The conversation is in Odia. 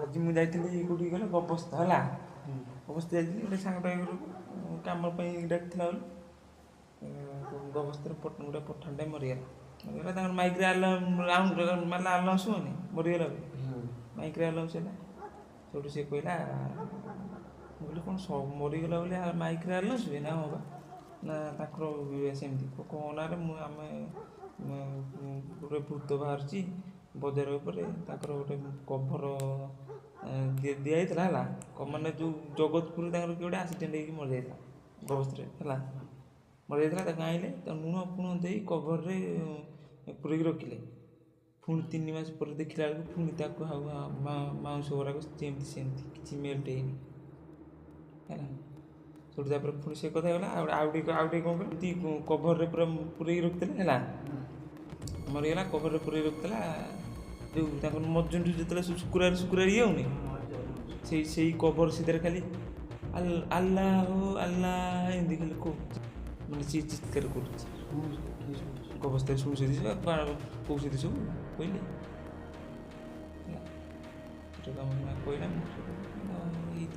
ଆଜି ମୁଁ ଯାଇଥିଲି କୋଉଠିକି କହିଲ, ବବସ୍ତା ହେଲା। ବବସ୍ତା ଯାଇଥିଲି ଗୋଟେ ସାଙ୍ଗଟା ଘରକୁ, କାମ ପାଇଁ ଡାକିଥିଲା ବୋଲି। ଗବସ୍ତାରେ ଗୋଟେ ପଠାଣଟେ ମରିଗଲା। ମରିଗଲା, ତାଙ୍କର ମାଇକ୍ରେ ରାଉଣ୍ଡ ମାରିଲା, ଆଲାଉନ୍ସ ହୁଏନି ମରିଗଲା ବୋଲି, ମାଇକ୍ରେ ଆଲାଉନ୍ସ ହେଲା। ସେଇଠୁ ସିଏ କହିଲା, ମୁଁ କହିଲି କ'ଣ ମରିଗଲା ବୋଲି ମାଇକ୍ରେ ଆଲାଉନ୍ସ ହୁଏ? ନା ହଁ ବା, ନା ତାଙ୍କର ସେମିତି କ'ଣ ନାଁରେ ମୁଁ ଆମେ ଗୋଟେ ଭୂତ ବାହାରୁଛି ବଜାର ଉପରେ। ତାଙ୍କର ଗୋଟେ କଭର ଦିଆଯାଇଥିଲା ହେଲା, ମାନେ ଯେଉଁ ଜଗତପୁର ତାଙ୍କର କିଏ ଗୋଟେ ଆକ୍ସିଡେଣ୍ଟ ହେଇକି ମରିଯାଇଥିଲା ଗବସ୍ତାରେ ହେଲା, ମରିଯାଇଥିଲା। ତାକୁ ଆଣିଲେ, ତାକୁ ଲୁଣ ଫୁଣ ଦେଇ କଭରରେ ପୁରେଇକି ରଖିଲେ। ପୁଣି 3 ମାସ ପରେ ଦେଖିଲା ବେଳକୁ ପୁଣି ତାକୁ ଆଉ ମାଉଁସ ଗୁଡ଼ାକ ଯେମିତି ସେମିତି, କିଛି ମେଲ୍ଟ ହେଇନି ହେଲା। ସେଠୁ ତାପରେ ପୁଣି ସେ କଥା ଗଲା। ଆଉ ଟିକେ ଆଉ ଟିକେ କ'ଣ କହିଲ, ଏମିତି କଭରରେ ପୁରା ପୁରେଇକି ରଖିଥିଲେ ହେଲା, ମରିଗଲା, କଭରରେ ପୁରେଇ ରଖିଥିଲା। ଯେଉଁ ତାଙ୍କର ମର୍ଜୁନଠୁ ଯେତେବେଳେ ଶୁକ୍ରବାର ଶୁକ୍ରବାର ଇଏ ହଉନି, ସେଇ କଭର ସେଥିରେ ଖାଲି ଆଲ୍ଲାହ ହୋ ଆଲ୍ଲାହ ଏମିତି ଖାଲି କହୁଛି, ମାନେ ସିଏ ଚିତ୍କାର କରୁଛି। ଅବସ୍ଥାରେ ଶୁଣୁଛନ୍ତି, କହୁଛନ୍ତି ସବୁ କହିଲେ ହେଲା। ସେଟା କାମ କହିଲା, ମୁଁ ଏଇ ତ